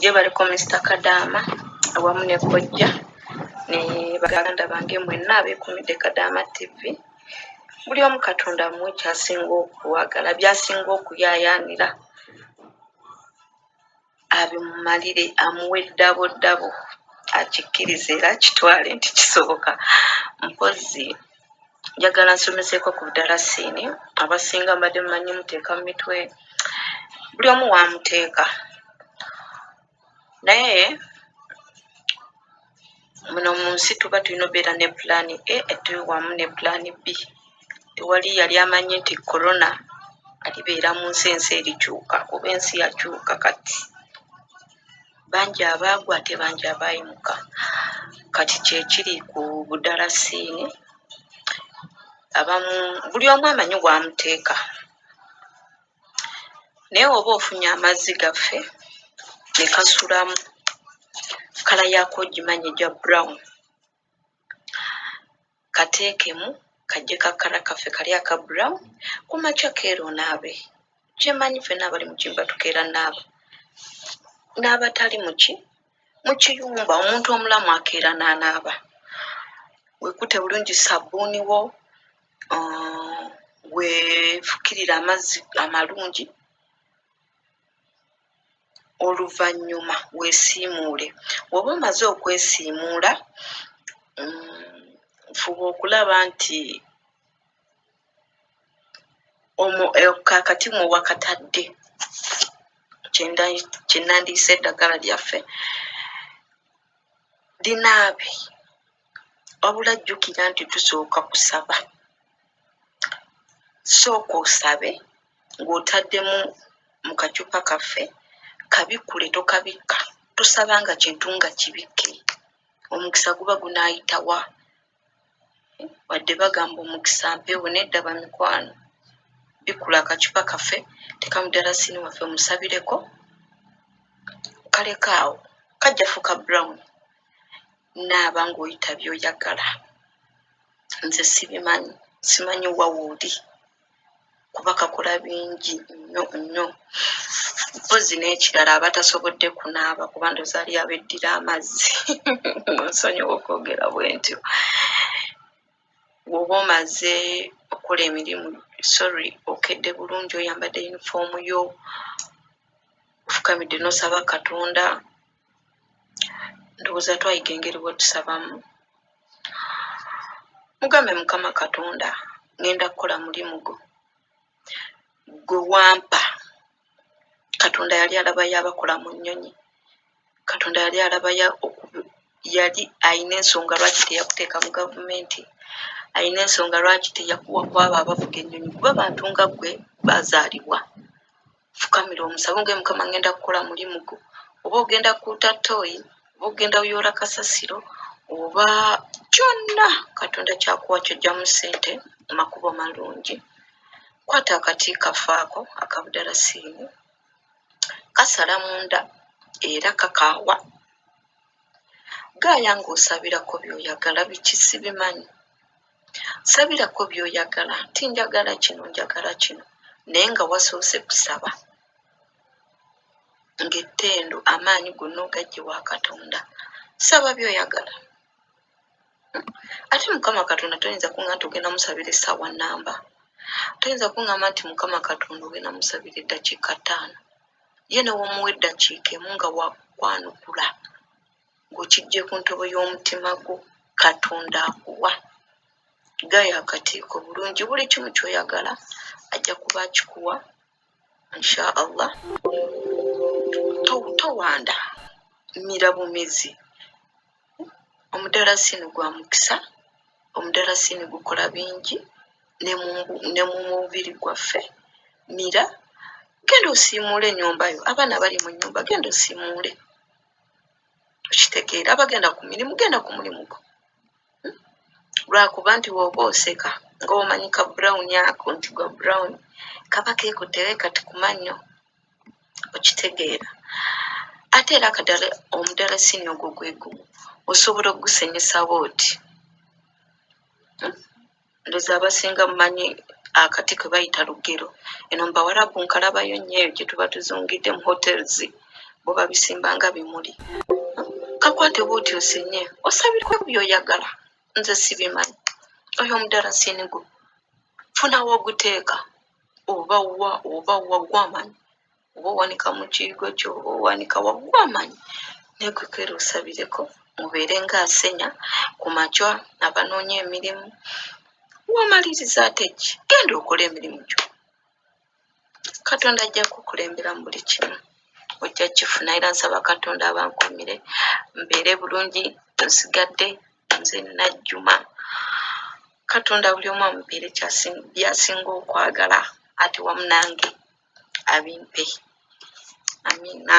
Gyebaleko Mister Kadaama awamu ne kojja ne baganda bange mwenna abeekumidde Kadaama TV. Buli omu Katonda amuwe kyasinga okwagala, by'asinga okuyaayaanira abimumalire, amuwe ddabo ddabo, akikkirize era akitwale nti kisoboka. Mpozzi njagala nsomeseeko ku budalasiini. Abasinga mbadde mumanyi muteeka mu mitwe, buli omu wamuteeka, naye muno mu nsi tuba tulina obeera ne pulaani A ate wamu ne pulaani B. Tewali yali amanyi nti corona alibeera mu nsi, ensi erikyuka, kuba ensi yakyuka kati. Bangi abaagwa ate bangi abaayimuka. Kati kyekiri ku budalasiini, abamu buli omu amanyi wamuteeka, naye oba ofunye amazzi gaffe ne kasulamu kala yaako ogimanyi egya brown, kateekemu kajje kakala kaffe kali aka brown. Ku makya keera onaabe, kyemanyi ffenna abali mu kiyumba tukeera naaba, n'abatali muki mu kiyumba, omuntu omulamu akeera n'anaaba. Weekute bulungi sabbuuni wo, weefukirire amazzi amalungi, oluvannyuma weesiimuule. Bw'oba omaze okwesiimuula, fuba okulaba nti akati mwe wakatadde, kye nandiyise eddagala lyaffe, linaabe. Wabula jjukira nti tusooka kusaba. Sooka osabe ng'otaddemu mu kacupa kaffe, kabikkule, tokabikka. Tosabanga kintu nga kibikke, omukisa guba gunaayitawa? Wadde bagamba omukisa mpeewo, nedda bamikwano. Bikkula akacupa kaffe, teeka mudalasini waffe, musabireko, kaleka awo kajja fuuka brown. Naaba ng'oyita by'oyagala. Nze sibimanyi, simanyi wa wooli, kuba kakola bingi nnyo nnyo. Mpozzi n'ekirala, abatasobodde kunaaba, kuba ndowooza ali abeddira amazzi, munsonyiwe okwogera bwe ntyo, bw'oba omaze okukola emirimu, sorry, okedde bulungi, oyambadde yunifoomu yo, ofukamidde n'osaba Katonda, ndowooza twayiga engeri bwe tusabamu. Mugambe, Mukama Katonda, ngenda kukola mulimu gwo gwe wampa. Katonda yali alabayo abakola mu nnyonyi, Katonda yali alabayo, yali ayina ensonga lwaki teyakuteeka mu gavumenti, ayina ensonga lwaki teyakuwa kwabo abavuga ennyonyi, kuba bantu nga ggwe bazaalibwa. Fukamira omusabe nge, Mukama, ngenda kukola mulimu gwo. Oba ogenda kuuta ttooyi, oba ogenda kuyoola kasasiro, oba kyonna Katonda kyakuwa ky'oggyamu ssente mu makubo malungi, kwata akati kaffe ako akabudalasiini, kasala munda era kakaawa. Gaaya ng'osabirako by'oyagala. Biki sibimanyi, sabirako by'oyagala nti njagala kino, njagala kino, naye nga wasoose kusaba ng'ettendo amaanyi gonna ogaggye wa Katonda. Saba by'oyagala. Ate Mukama Katonda toyinza kuŋŋamba nti ogenda musabira essaawa nnamba, toyinza kuŋŋamba nti Mukama Katonda ogenda musabira eddakiika 5. Ye ne w'omuwa eddakiika emu nga wakwanukula ng'okiggye ku ntobo y'omutima gwo, Katonda akuwa. Gaaya akatiiko bulungi, buli kimu ky'oyagala ajja kuba akikuwa insha Allah. Towanda, mira bumizi. Omudalasini gwa mukisa, omudalasini gukola bingi ne mu mubiri gwaffe. Mira, genda osiimuule ennyumba yo. Abaana bali mu nnyumba, genda osiimuule, okitegeera? Abagenda ku mirimu, genda ku mulimu gwo. Lwakuba nti woba oseka nga omanyi ka brown ako nti gwa brown kaba keekutte kati ku mannyo, okitegeera? Ate era akadala omudalasini ogwo gwe gumu osobola okugusenyesa bw'oti. Ndowooza abasinga mumanyi akati ke bayita lugero. Eno mu Bawarabu nkalabayo nnyo, eyo gye tuba tuzungidde mu hotels. Bo babisimba nga bimuli. Kakwate bw'oti osenye, osabireko by'oyagala. Nze sibimanyi. Oyo omudalasini gwo funa w'oguteeka, oba wa oba wa, gwamanyi, oba owanika mu kiyigo kyo, oba owanika wa, gwamanyi. Naye gwe keera osabireko, mubeere ng'asenya ku makya abanoonya emirimu. Wamaliriza ate ki? Genda okole emirimu gyo. Katonda ajja kukulembera mu buli kimu, ojja kifuna. Era nsaba Katonda abankuumire mbeere bulungi. Nsigadde nze Najjuma. Katonda buli omu amubeere byasinga okwagala, ate wamu nange abimpe. Amiina.